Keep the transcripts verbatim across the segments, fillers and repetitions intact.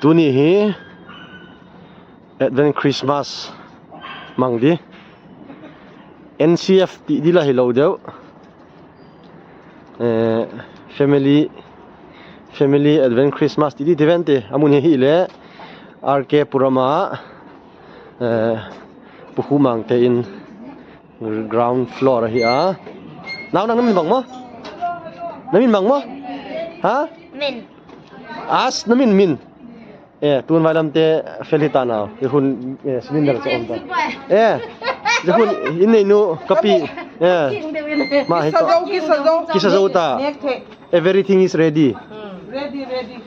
Tuni hi Advent Christmas mang di. N C F ti di lah hi lo deuh. Eh, family, family Advent Christmas ti di ti vente. A mun hi hi le R K Purama, eh, Pu Khu Mangte in ground floor ahi a. Nau nang na min bang maw? Na min bang maw? Ha? Min. As na min min. Eh, tun vai lamte fel hi ta nau. Hi hun, eh, cylinder sa om ta. Eh, hi hun in nei nu ka pi. Eh. Ma hi to. Kisa zo, kisa zo. Kisa zo ta. Everything is ready. Ready, ready.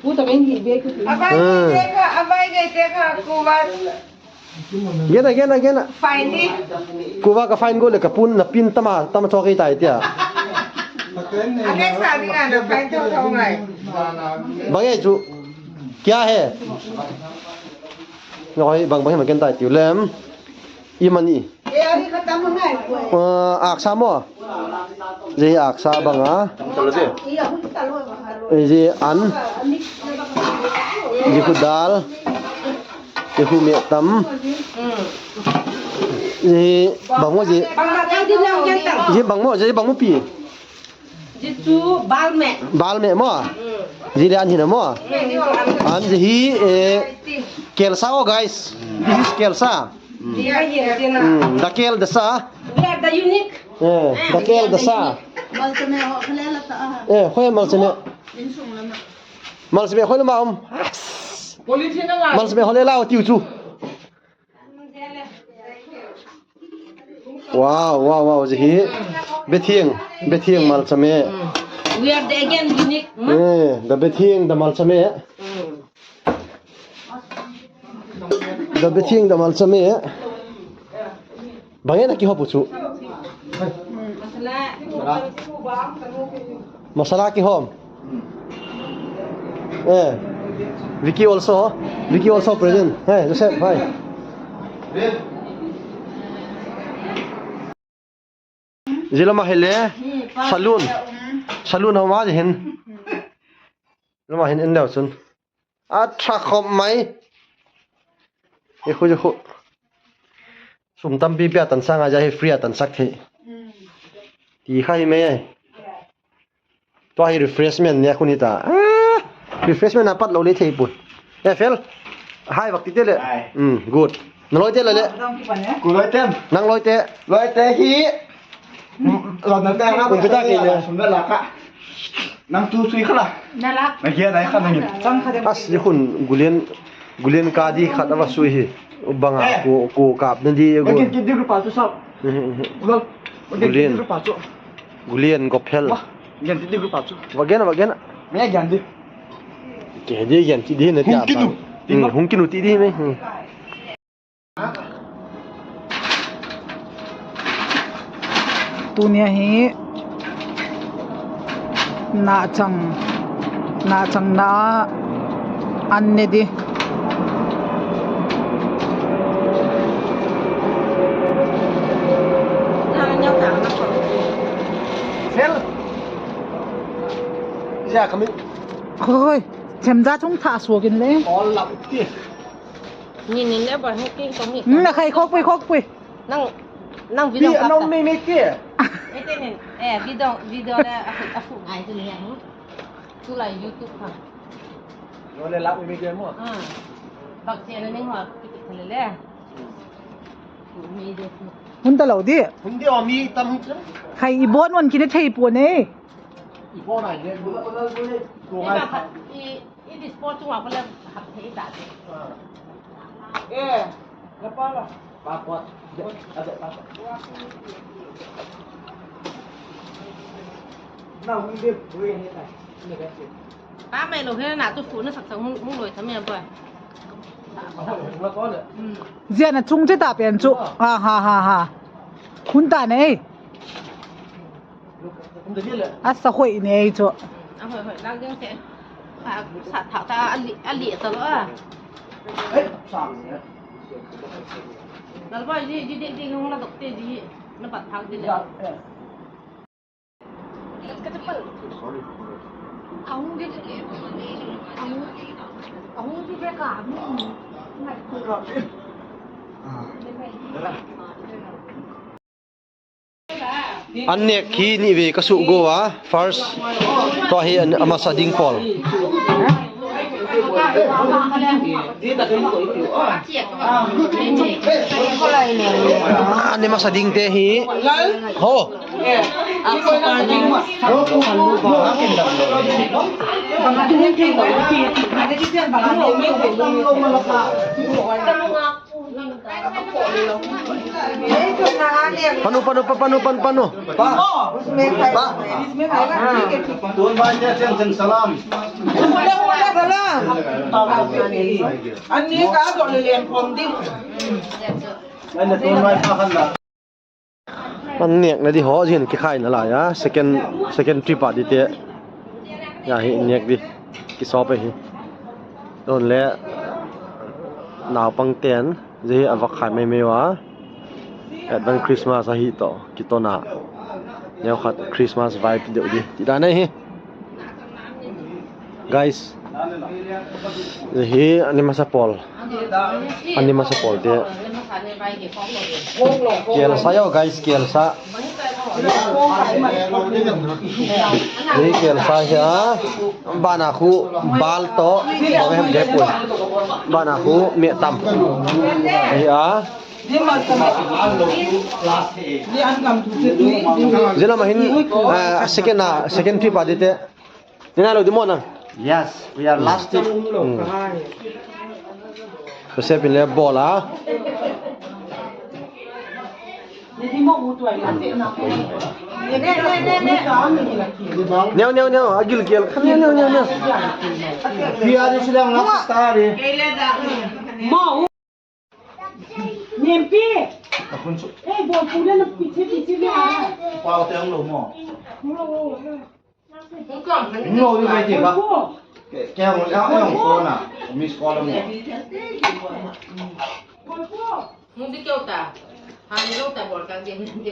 Pu ta men hi be ku. Avai ngai te kha, avai ngai te kha, ku va. Gena, gena, gena. Fine ni. Kuva ka fine go le ka pun na pin tama, tama chok ei tai tia. Ane sa ni nga na fine chok chok ngai. Bang ei chu. Kya hai? Ngai bang bang ma ken tai tiu lem. I mani. Ah, aksa maw. Zi aksa banga. Zi an. Zi khu dal. Zi khu meh tam. Zi bang maw zi. Zi bang maw zi bang maw pi. Zi chu bal meh. Bal meh maw. Zi le an hi na maw. An zi hi, eh, kelsa oh guys. This is kelsa. Mm, da kel da sa. We are the unique. Eh, da kel da sa. Eh, hoi malsame. Malsame hoi lama om. Malsame hoi le lau tiu chu. Wow, wow, wow, zi hi. Bethiang, bethiang malsame. We are the again unique. Eh, da bethiang da malsame. Da bethiang da malsame. Bang e na kihop uh chu. Masala kihom. Eh. Vicky also. Vicky also present. Hey, Joseph, hi. Zi lama hi le. Salon. Salon homa zi hin. Lama hin en leu chun. A tha khop mai. Hi khu, hi khu. Sum tampi pia tansak a, za hi free a tansak thei. Ti kha hi mai. Tua hi refreshment nia khu ni ta. Ah, refreshment a pat lo le thei pun. Eh, fel. Hai, vak ti te le. Hai. Mm, good. Na loi te le le. Ku loi tem. Nang loi te. Loi te hi. Lo na te na. Ku ta ki le. Sum na la ka. Nang tu sui khala. Na la. Na kia dai kha nang. As di khun gulian, gulian ka di khat a va sui hi. Banga ko, ko kap na di. Nang kin ki di rupa tu sa. Gulian. Gulian ko phel. Gen ti di rupa tu. Va gen, va gen. Me gen di. Ke di gen ti di na ti. Hung kinu. Hung kinu ti di me. Tuni a hi nacang, nacang na an ne di. Fel. Sia kami. Hoi, hoi. Themza chung thah suakin le. All lap ti. Ni ni le ba hung ki kong ni. Na khai khok pui, khok pui. Nang, nang video kap ta. Nang mei mei ki. Eh, te nin. Eh, video, video le a fu, a fu ngai tu ni ya. Tu la YouTube kha. Lo le lak mei mei ki mo. Ah. Bak che na ning hua ki ki le le. Hun ta lo di. Hun di o mi tam. Khai i bon wan ki ne thei pu ne. I bon ai le. Ko ngai. I, i dispose chung wa ko le hap thei ta. Eh, na pa la. Pa ko. Pa mai lo he na tu fu na sak sak mung mung lo tham ya boy. Zia na chung che ta pen chu. Ha ha ha ha. Hun ta nei. A sa hoih nei chu. A hoih hoih lak ding te. Sa thak ta a li a li ta lo a. Lalpa ji ji ding ding hong la dok te ji na pat thak ding le. An nek hi nih vei ka suh go a, first. Tua hi an, a masa ding pawl. An ne masa ding te hi. Ho. Panu, panu, pa, panu, panu, panu. Pa. Pa. Tuan bai te ciang ciang salam. Salam. An ni ka dok le lian khom ding. An nek na di ho, zian kikhai na lai a, second, second trip a di te. Ya hi nek di, kisawp hi. Don le, naupang ten, zi a vak khai mai mai wa. Advance Christmas ahi to, kitona. Neu khat Christmas vibe deuh di. Ti dan ahi. Guys, hi an ni masa pawl. An ni masa pawl te. Kielsa yo, guys, kielsa. Hi kielsa hi a. Bana khu bal to. Bana khu me tam. Hi a. Zila mahin, ah, second na, second trip a di te. Ni na lo di mo nang. Yes, we are last trip. Hmm. Joseph in le ball a. Neu, neu, neu, a gilkial. Neu, neu, neu, neu. Pi a di silang last star eh. Mo. Nempi. Ei, bawlpu le na pichi pichi le a. Pau te ang lo mo. Ang lo. Ang lo di bai ti ba. Ke ang lo ang phone a. Miss call mo. Bawlpu. Mung di keu ta. Hani lo ta bawl kang di di.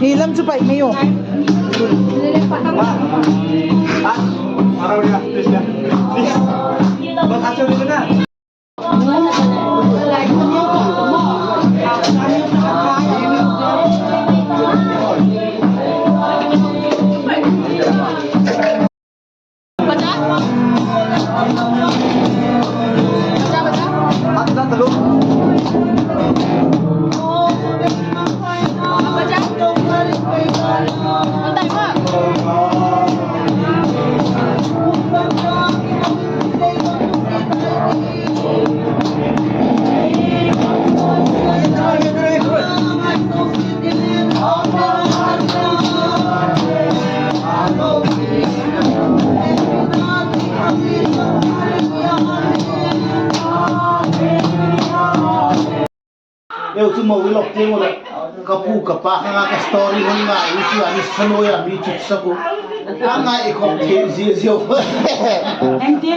Hi lam cu paih mei uh. Eu cu mo i lok tiang uh le ka pu ka pa khang a ka story hong ngai uh, tua ni sanoi a mi cutsak uh. A ngai i khok thei ziazia uh. Ente,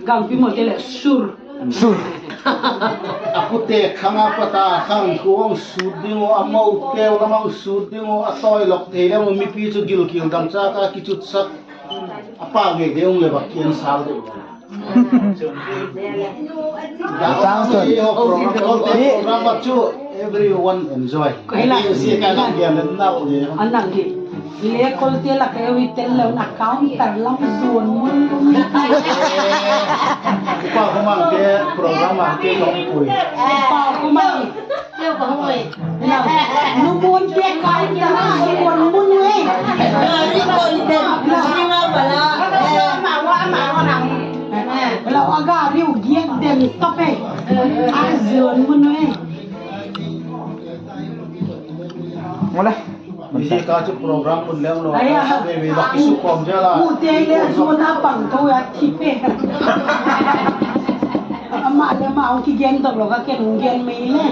gangpi mo te le sur. Sur. A pute khang a pata khang ku hong sut ding uh, a mo te lam hong sut ding uh, a tawi lok thei le uh, mipi cu gilkial dam ca ka kicutsak. A pa ngei deuh le bak kian sal deuh. Sang sun. Program, program cu everyone enjoy. Anang di. Le kolte lak eu i tel lo na counter lam zuan mun. Upa Khumang te program a te kong pui. Upa Khumang. Numun pia kai ta numun mun e. Lo aga riu giat den top e. A zuan mun e. Mula. Isi ka cu program mun leng lo. Ai, a. Baby bak isu kom jala. Ute le zuan a pang to ya tipe. Ama le ma ong ki gen dok lo ka ken ong gen mei le.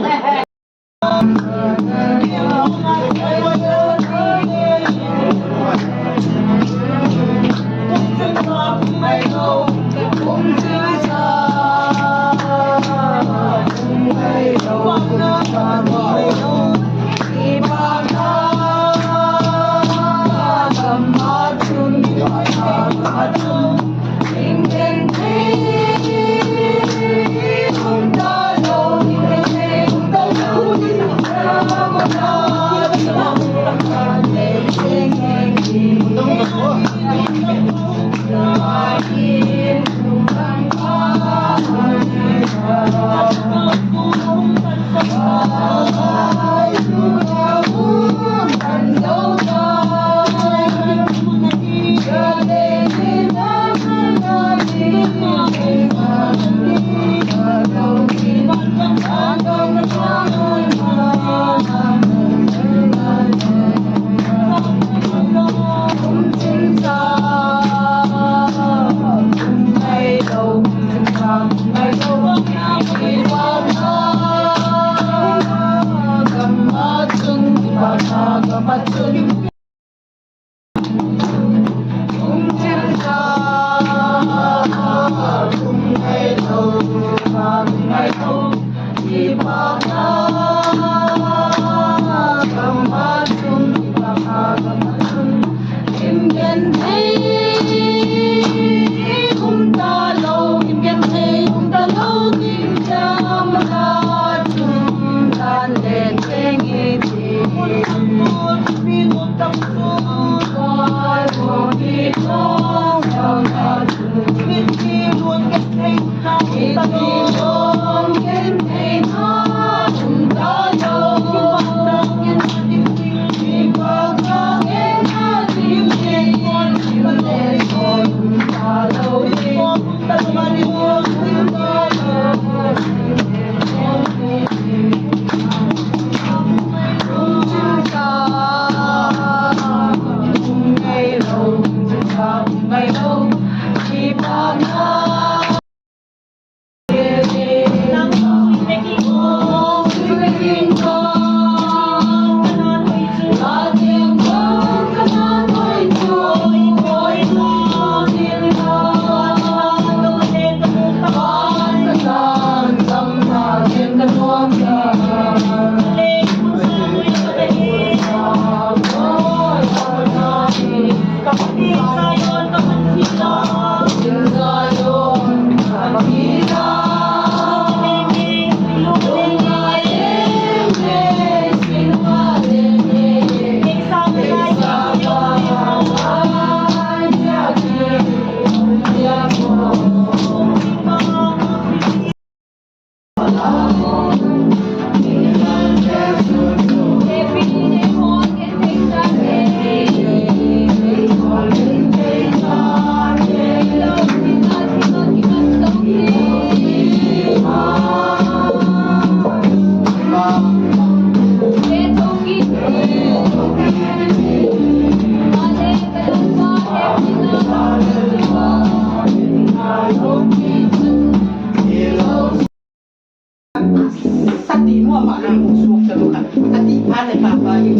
Sati muah mah lo, suak sa lo khat. A ti pha le papa hi.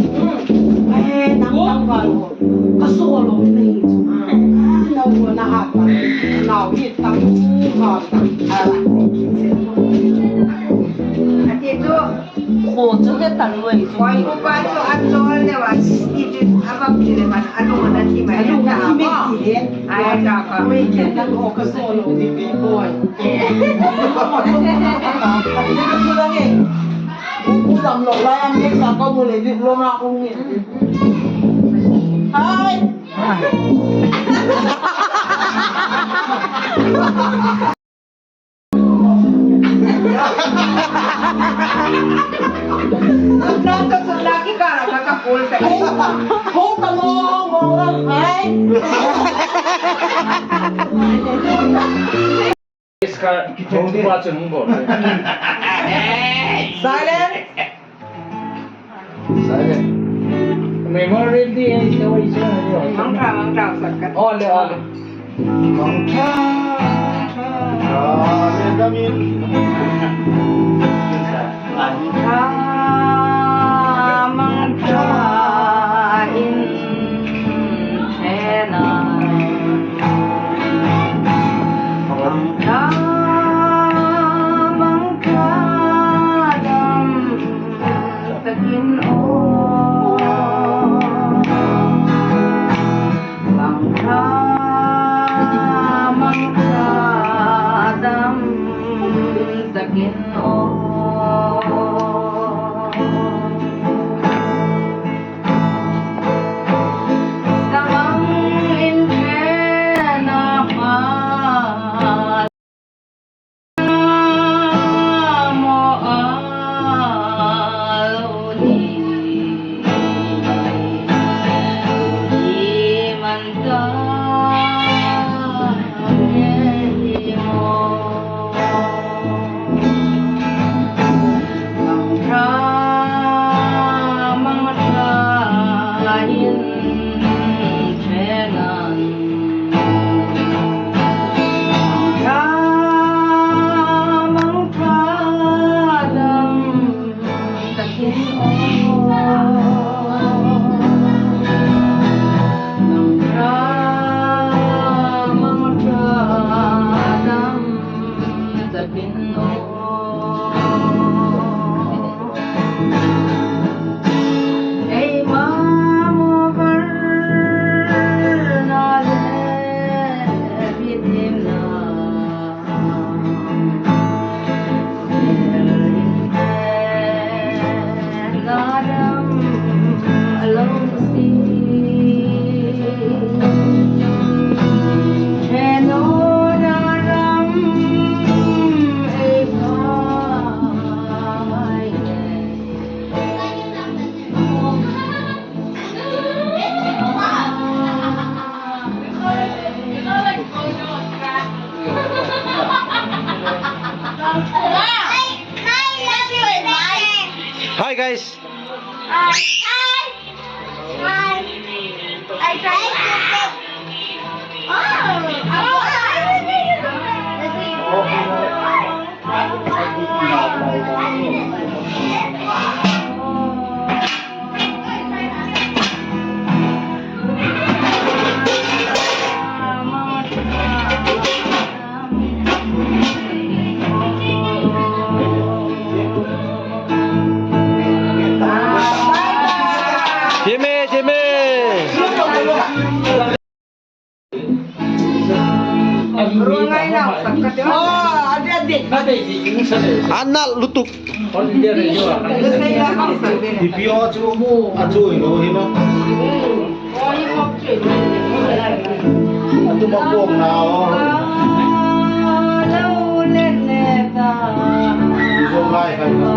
Eh, nang tangval ko. Ka solo ni. Ah, na ua na hat pa. Nau hi tang ha tang. Ala. A ti tu. Ko chu ke tan wei chu. Koi upa chu a tol le wa. I ti a bang ti le man a lung na ti mai. A lung na ti mai ti le. Ai, ka, ka. Ui, ken nang aw ka solo ni pi boy. Ai. Ai. Silent. Silent. Memorial Day, eh, ito, ito, ito. Mangkha, mangkha, sakat. Ole, ole. Mangkha, mangkha, mangkha, mangkha in thena. Mangkha, mangkha dam takin aw. Mangkha, mangkha dam takin aw. Samang in thena pa. Hi guys. Jimmy, Jimmy. Anak lutuk. Ipi aw cu a cu hi lo hi lo. A tum a kawkna aw. Zong lai khai na.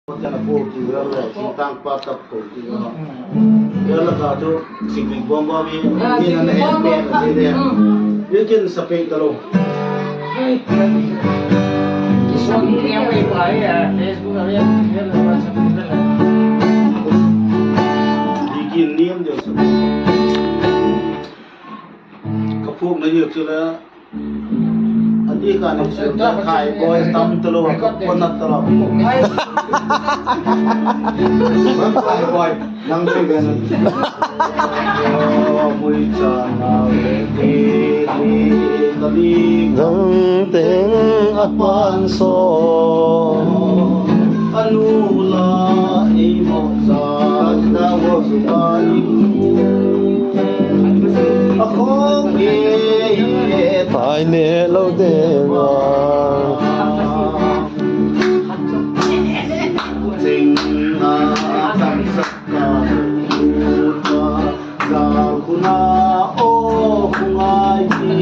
Hotel a pawh kivel le, thingtang pa tap ko ti a. Hotel a ka chu sikbik bawm bawm hi. Ah, ni na na sikbik en bawm pen bawm. A si le. Mm. Ni kin sa pek ta lo. Kisuan ni a pek pa hi a, Facebook a pek, ni a WhatsApp pek la. Di kin ni am deu sa pek. Ka phuk na yuk chu la. A di ka nek sil ta khai boy tam ta lo, ka pon na ta lo. Khai boy, nang chu ben. Mui cha na ve ti ni ta ni. Dang teng a pan so. A nu la i mo sa ta wo su ta ni. A khawng nge. Pai ne lo te ma. Sing a tam sak ka. Za kuna o ngai ti.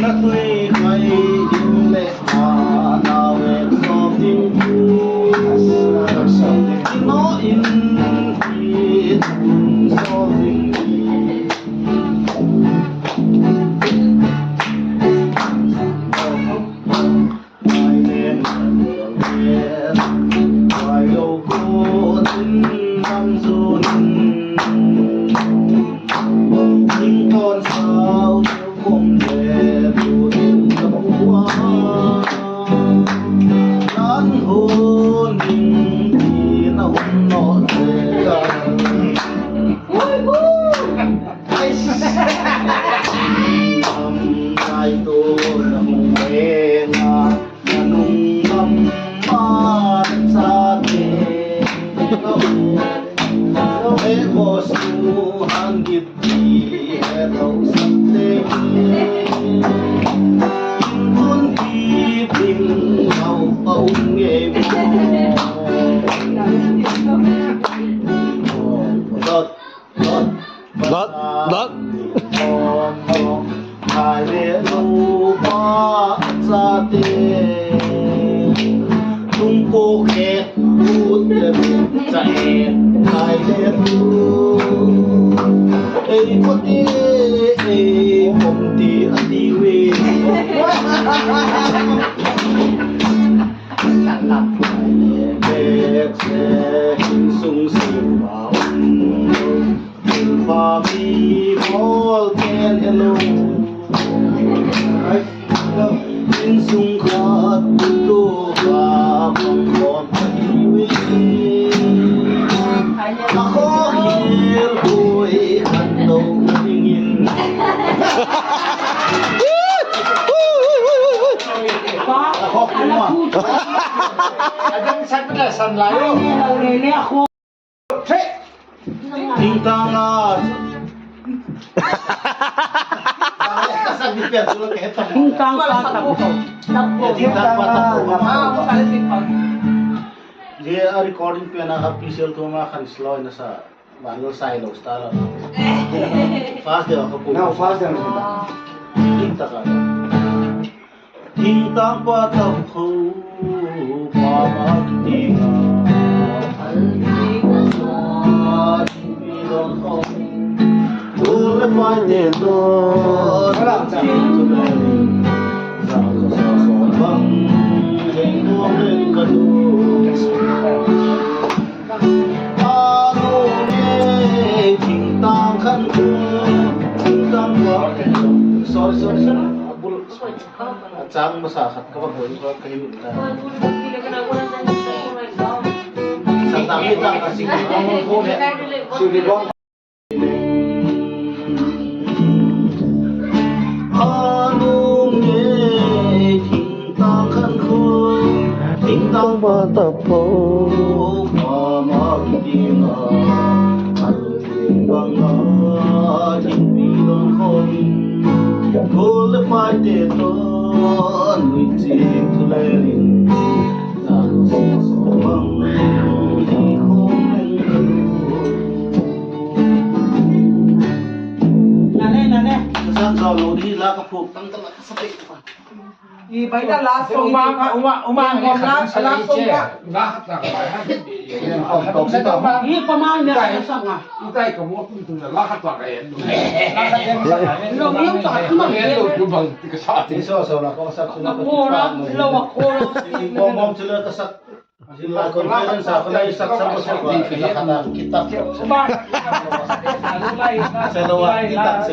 Na tui kai in le. Dot, dot. Thingtang a. Thingtang pa tap ko. Thingtang pa tap ko. Hi a recording pen a official tu ma khan slow na sa. Banglo sai lo style. Fast deuh a ka pu. Now fast deuh a ka pu. Thingtang a. Thingtang pa tap ko pa ma ti na. Ul le pai te to. Sa ko sa so bang. Heng ko heng ka du. Sorry, sorry, sorry. A bul, a chang masa khat ka bang hoi ka ka him ta. Sa ta mi ta ka sing ko ko he. Sing ko. Thingtang pa tap ko. Nane, nane. Sang zo lo di. Ka phuk tang tang ka sa pek pa. I bai da la song. Uma, uma, uma, la, la song ka. Nga khat lang. Hi pa ma nya sa nga. Utai ka mo tu tu la khat lang ka. Lo yang sa tu ma. Lo tu bang ka sa. Iso so la ko sa tu la ko. Lo ko. Bom bom tu la ka sa. Lai conference a, lai sak sak sak sak sak kitab. Sewa kitab.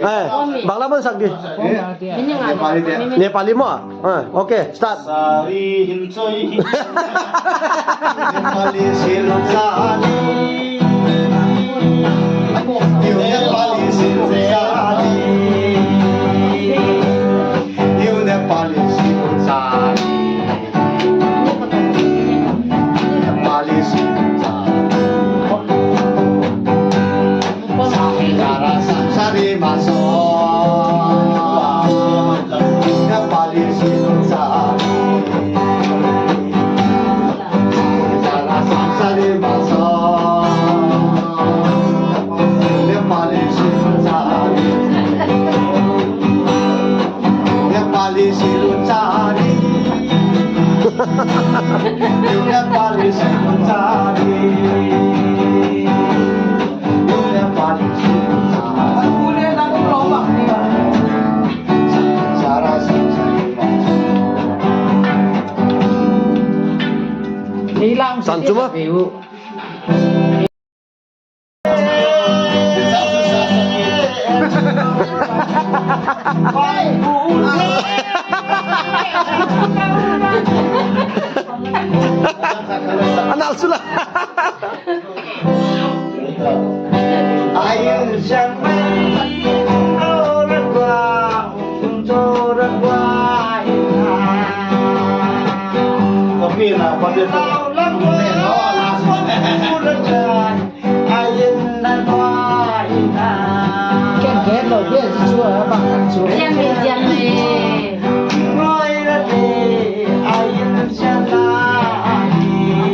Eh, bang lam sak di. Nepali maw? Eh, okay, start. Sari hin soi hin. Nepali silk sari. You Nepali silk sari. You Nepali silk sari. Nepali silk sari. Sari sara sa sari maso. Nepali silk sari. Sari sara sa sari maso. Nepali silk sari. Nepali silk sari. Nepali silk sari. Nepali silk sari. Sara silk sari. San cuma. Anal sula. Ken ken lo bia cu a bang khat cu. Ziang le ziang le.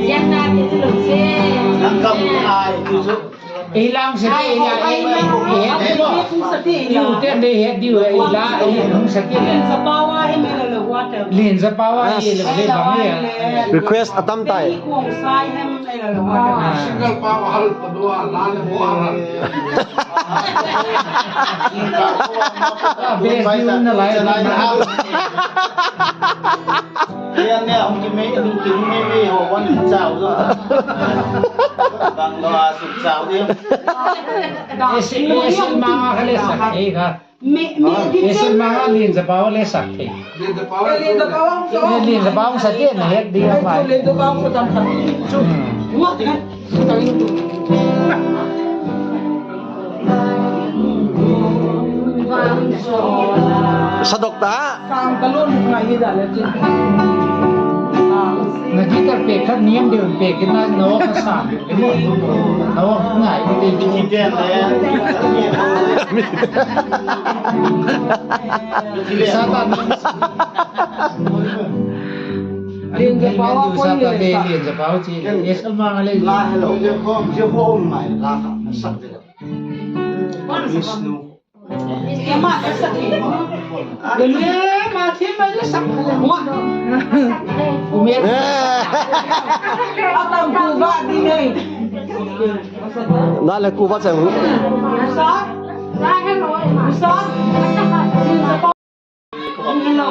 Ziang na te lo se. Nang kam ai tu su. Ei lang sa te, ei lang, ei lang, ei het di lo. Ei lang sa te, ei lang. Ei lang sa te, ei lang. Ei lang sa te. Lin sa pawa hi me lo lo water. Lin sa pawa hi lo le bang ya. Request a tam tai. Single power hal padua la le mo aran. Best view na lai. Yan ne hong ki mei hong ki mei mei ho wan chau zo. Bang lo a suk chau dia. Esi esi manga kale sa kei ka. Esil manga lin zapau le sak thei. Lin zapau sa tian na het ding a pai. Lin zapau sa tam khat. Hmm. What? What? Sa dok ta. Sang talun ngai hi dah le cin. Na guitar pek khat niam deuh pek kina na wak ka sang. Na wak ngai hi deuh cin. Satan. Lian Za Pau a poi le sa. Lian Za Pau ci. Yes, Alma le. La hello. Je ho mai la ka sak de. Vishnu. Nale kuva chang. Hello.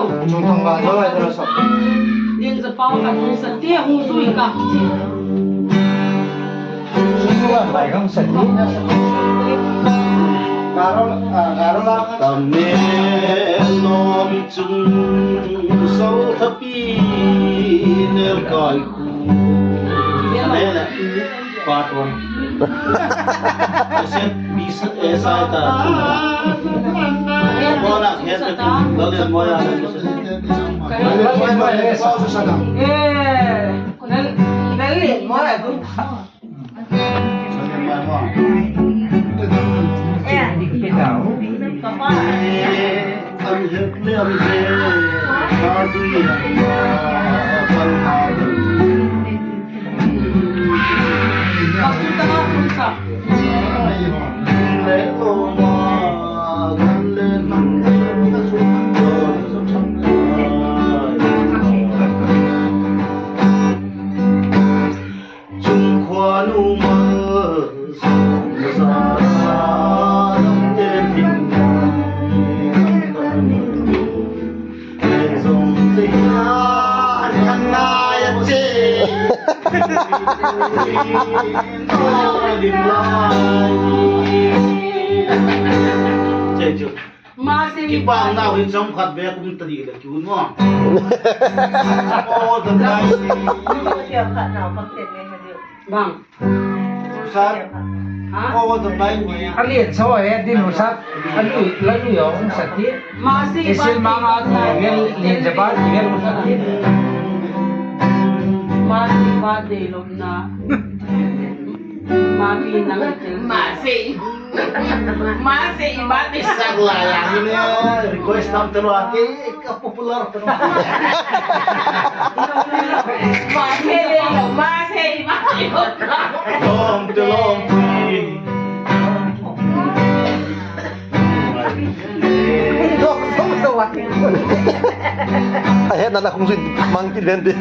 Lian Za Pau ka hong sa tia hong zui ka. Tam ne nom chung so thapi nel kai khu. Part one. Set B, A side ta. Bona het ta. Lo den moya. Eh, nal, nal len moya tu. Masi. Kipakna uh hi, chom khat bek um ta dih le ki un maw. All the night. Bang. Sa. Ha? All the night. A lian sa, eh, din sa. A lui, la lui ong sa ti. Masi. Isil manga ti gel, lian sa ba ti gel sa ti. Masi ba de lom na. Mami nang itel. Masi. Masi, masi. Sak lai a hi ne, request tam te lo a ke, ka popular te lo. Masi le lo, masi, masi. Lom te lom te. A hetna na khung sin mang ti den ti.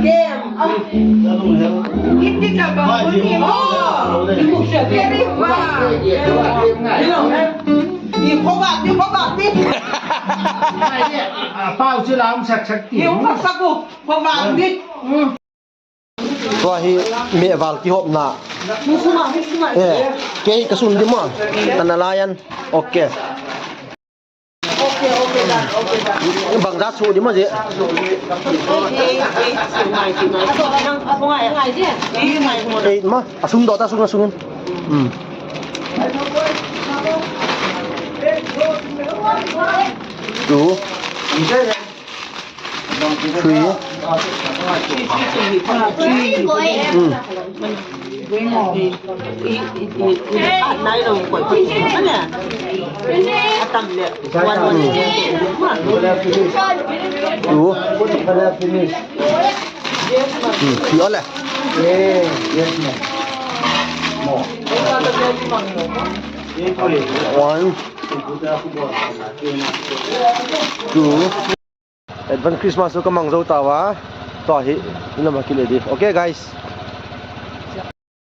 Game. Iti ka ba? Uni mo. Very well. Di ko ba, di ko ba, di. Pau ci lam sak sak ti. Yung pasaku, ko ba, di. Tua hi mehval kihopna. Eh, kei ka sun di maw. Tana layan. Ok. Bangzah suh di maw zi. Eight maw. A sung dawh ta sung a sung in. Hmm. Two. Three. Hmm. Two. Hmm. Three all eh. One. Two. Advance Christmas tu ka mang zo ta ua. Tua hi, ina ma kile di. Ok guys.